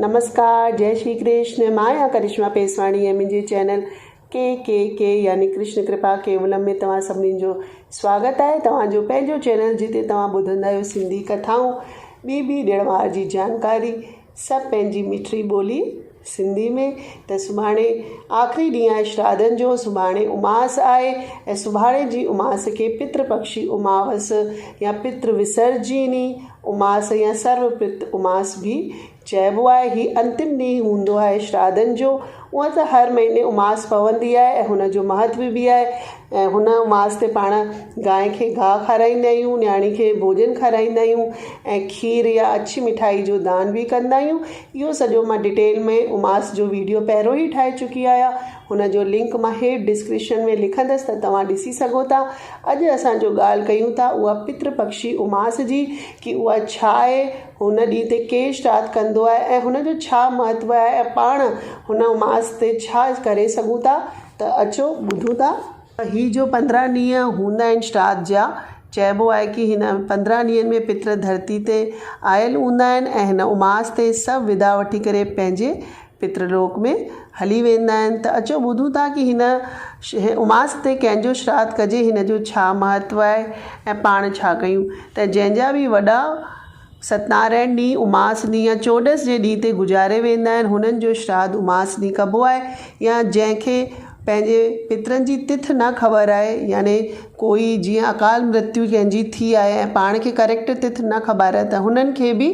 نمسڪار جئي شري ڪرشن مان آهيان ڪرشما پيسواڻي ۽ منهنجي چينل ڪي ڪي ڪي يعني ڪرشن ڪرپا ڪيولم ۾ توهان سڀني جو سواگت آهي توهان جو پنهنجو چينل جتي توهان ٻڌندا آهيو سنڌي ڪٿائون ٻي ٻي ڏڻ وار جي جانڪاري سڀ پنهنجي مٺڙي ٻولي سنڌي ۾ ته سڀاڻي آخري ڏينهن آهي شراڌن جو سڀاڻي اماس آهي ۽ سڀاڻي جي اماس کي پتر پکشي اماوس يا پتر وسرجيني اماس يا سرو پت اماس به چئبو آهي. هي انتم ڏينهن هوندو آهي شراڌن جو. هونئن ته هر مهيني اماس پوندي آهي ۽ هن جو مهتو به آهي ۽ هن اماس تي پاڻ گانء کي گاهه کارائيندا آهيون، نياڻي کي ڀوڄن کارائيندا آهيون ۽ کير يا اڇي مٺائي جو دان به ڪندا آهيون. اهو سڄو مان ڊيٽيل ۾ اماس جو ويڊيو پهريون ئي ٺاهي چڪي آهيان. هن جو لنڪ مان هيٺ ڊسڪرپشن ۾ لکندس ته توهان ڏسي سگهو ٿا. اڄ اسان جو ڳالهه ڪيون ٿا اها پتر پکشي اماس جي ڪي اها ڇا آهي، هن ڏينهن تي ڪير شراڌ ڪندو آهي ۽ هن جو ڇا مهتو آهي ۽ پاڻ هن اماس تي ڇا ڪري سگهون ٿا ته اچو ٻڌون ٿا. هي جو 15 ڏينهن هوندا آهن شراڌ جا، چئبو آهي ڪي هن 15 ڏينهن ۾ پتر ڌرتي تي آيل هوندا آهن ۽ هن اماس تي سڀ وداع وٺي ڪري پنهنجي پتر لوڪ ۾ هلي ويندا آهن ته اچو ٻڌون ٿا ڪي هن اماس تي ڪنهن جو شراڌ ڪجي هن جو ڇا مهتو آهي ۽ پاڻ ڇا ڪيون ته جنهن جا به وڏا ستنارائڻ ڏينهن اماس ڏينهن يا چوڏس جي ڏينهن تي گذاري ويندا آهن هنن جو شراڌ اماس ڏينهن ڪبو آهي يا جنهن کي پنهنجي پترن جي تٿ نه خبر آهي يعني ڪوئي جيئن اڪال مرتيو ڪنهن جي ٿي آهي ۽ پاڻ کي ڪريڪٽ تٿ نه خبر آهي ته هنن کي به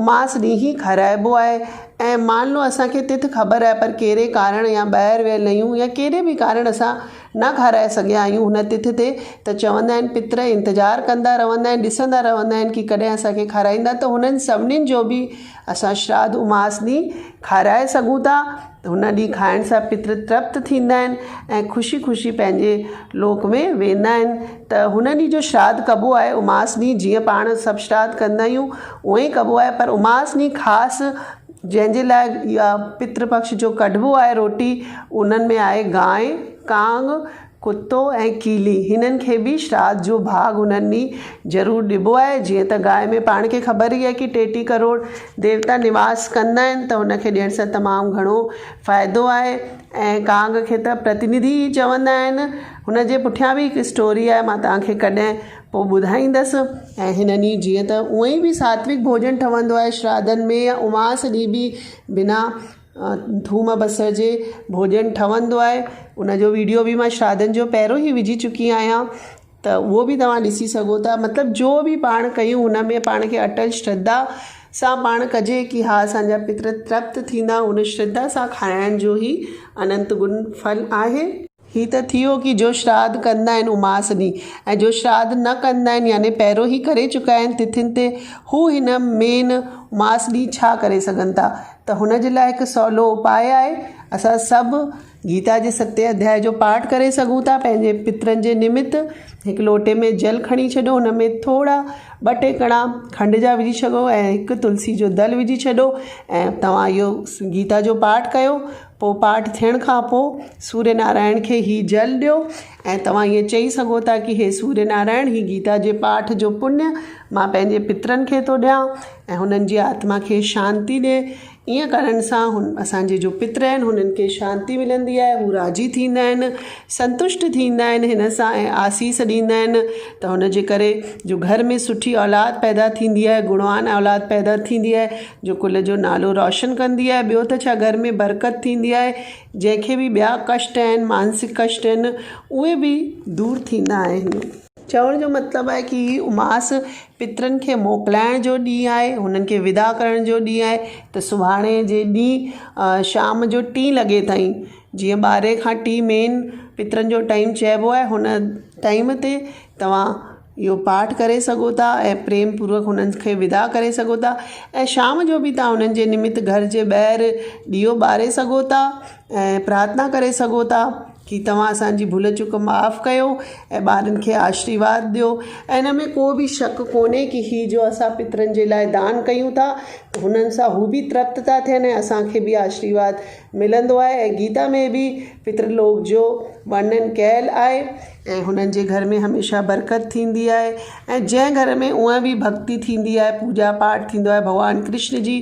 اماس ڏينهن ئي کارائبو آهي ۽ مان لو اسان کي تٿ خبر آهي پر ڪهڙي ڪارڻ يا ٻاهر ويل آهيون يا ڪهڙي به ڪارڻ اسان نه کارائي سگهيا آهيون هن تٿ تي ته چوندا آهن پتر انتظار ڪندا رهندا آهن ڏسندا رهندا آهن ڪي ڪڏهن اسان کي کارائيندا ته هنن سڀنين جو به اسان شراڌ اماس ڏينهن کارائي سگهون ٿا هن ڏينهن کائڻ سان پتر ترپت ٿيندا آهن ۽ خوشي خوشي پنهنجي لوڪ ۾ ويندا آهن ته هن ڏينهن جو شراڌ ڪبو آهي اماس ڏينهن جيئن پاڻ سڀ شراڌ ڪندا آهيون اونئن ئي ڪبو آهي پر اماس ڏينهن خاص جنهن جي لاء اها پتر پڪش جو ڪڍبو آهي روٽي انهن ۾ آهي گانء، ڪانگ، ڪتو ۽ ڪيلي هنن کي به شراڌ جو ڀاڳ هنن ڏينهن ضرور ڏبو آهي جيئن ته گانء ۾ پاڻ کي خبر ئي آهي ڪي ٽيٽيهه ڪروڙ ديوتا نواس ڪندا آهن ته هن کي ڏيڻ سان تمام گهڻو فائدو آهي ۽ ڪانگ کي ته پرتنڌي ئي چوندا آهن هن جي پٺيان به هڪ اسٽوري آهي مان توهان کي ڪڏهن پوء ٻڌائيندس ۽ هن ڏينهن جيئن ته اونئن ئي به ساتوڪ ڀوڄن ٺهندو آهي شراڌن ۾ يا اماس ڏينهن به بنا ٿوم بصر جي ڀوڄن ٺهندو آهي ان جو ويڊيو به مان شراڌن جو پهريون ئي وجهي چڪي آهيان ته اهو به توهان ڏسي سگهو ٿا مطلب جو به پاڻ ڪيون هن ۾ پاڻ کي اٽل شرڌا سان پاڻ ڪجي ڪي ها اسان جا پتر ترپت ٿيندا ان شرڌا سان کائڻ جو ئي اننت گن ڦل آهي. هي ته ٿيو ڪي جو شراڌ ڪندا آهن اماس ڏينهن ۽ جو شراڌ نه ڪندا آهن يعني پهريون ئي ڪري چڪا آهن تٿين تي هو هن مين اماس ڏينهن ڇا ڪري سگهن ٿا ته هن جي لاء هڪ سولو اپاء آهي اسان سڀ گيتا جي ستين اڌياء جو پاٺ ڪري سگهون ٿا پنهنجي پترن جي نمت هڪ لوٽي ۾ جل کڻي ڇڏو هن ۾ ٿورا ٻه ٽي ڪڻا کنڊ جا وجهي ڇڏو ۽ هڪ تلسي جو دل وجهي ڇڏو ۽ توهان اهو گيتا جو پاٺ ڪيو پوء پاٺ ٿيڻ کان پوء سوريه نارائڻ کي هي جل ڏيو ۽ توهان ائين چئي سگهو ٿا ڪي هي سوريه نارائڻ هي گيتا جي پاٺ جو پڃ مان پنهنجي پترن کي ٿو ڏيان ۽ هنن جي آتما کي شانتي ڏي ائين ڪرڻ سان هن اسان جي جو پتر آهن هنن کي شانتي ملندي آهي هو راضي ٿيندا آهن سنتشٽ ٿيندا آهن هن سان ۽ آسيس ڏيندا آهن ته هن جي ڪري جو گهر ۾ سٺي اولاد پيدا ٿيندي آهي گڻوان اولاد پيدا ٿيندي آهي جو ڪل جو نالو روشن ڪندي آهي ٻيو ته ڇا گهر ۾ برڪت ٿيندي آهي جنهن کي به ٻيا ڪشٽ آهن مانسڪ ڪشٽ آهن اهي به دور ٿيندا آهن. چوڻ جو مطلب آهي ڪي هي اماس پترن کي موڪلائڻ جو ڏينهن آهي هنن کي وداع ڪرڻ جو ڏينهن آهي ته سڀاڻي جي ڏينهن شام جو ٽين لڳي تائين جيئن ٻارهين کان ٽين مين پترن جو ٽائيم چئبو آهي هن ٽائيم تي توهان اهو پاٺ ڪري سگهو ٿا ۽ پريم پوروڪ هنن کي وداع ڪري سگهو ٿا ۽ شام جو به توهان هنن جي نمت گهر جي ٻاهر ڏيئو ٻاري سگهو ٿا ۽ پرارٿنا ڪري سگهو ٿا ڪي توهان اسان جي ڀل چڪ معاف ڪيو ۽ ٻارن کي آشيرواد ڏيو ۽ ان ۾ ڪو به شڪ ڪونهي ڪي هي جو اسان پترن جي لاء دان ڪيون ٿا هنن سان هو به ترپت ٿا ٿين ۽ اسان کي به آشيرواد ملندو آهي ۽ گيتا ۾ به پترلوڪ جو ورڻن ڪيل آهي ۽ هنن جي گهر ۾ هميشه برڪت ٿيندي آهي ۽ جنهن گهر ۾ هونئن به ڀڳتي ٿيندي آهي پوڄا پاٺ ٿيندو آهي ڀڳوان ڪرشن جي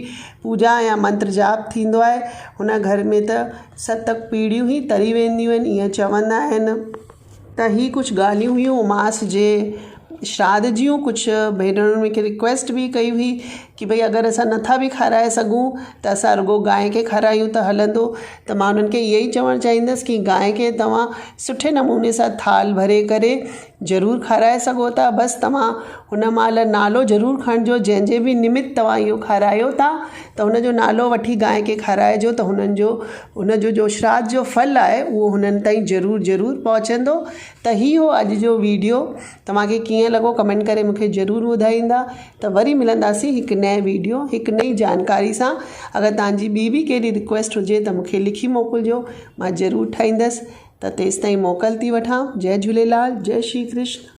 پوڄا يا منتر جاپ ٿيندو آهي هن گهر ۾ ته ست پيڙهيون ئي تري وينديون آهن ائين چوندا آهن. ته هي ڪجهه ڳالهيون هيون اماس جي شراڌ جون ڪجهه ڀينرن مون کي رڪويسٽ به ڪئي هئي ڪه ڀئي اگر اسان نٿا به کارائي سگهون ته اسان رڳو گانء کي کارايون ته هلندو ته مان انهن کي اهو ئي چوڻ چاهيندس ڪه گانء کي توهان سٺي نموني سان ٿالهه ڀري ڪري ضرور کارائي سگهو ٿا بس توهان هن مهل نالو ضرور کڻجو جنهن جي به نمت توهان اهو کارايو ٿا ته هن جو نالو وٺي گانء کي کارائجو ته هنن جو هن جو جو شراڌ جو ڦل آهي اهو هنن تائين ضرور ضرور پهچندو ته هي هو اڄ جو ويڊيو توهان کي ڪيئن لڳو ڪمينٽ ڪري مون کي ضرور ٻڌائيندا ته وري ملنداسين هڪ نئين ويڊيو هڪ نئين جانڪاري سان اگر توهان جي ٻي به ڪهڙي رڪويسٽ هجي ته مون کي لکي موڪلجو مان ضرور ٺاهيندس ته تيستائين موڪل ٿي وٺان جئي جهوليلال جئي شري ڪرشن.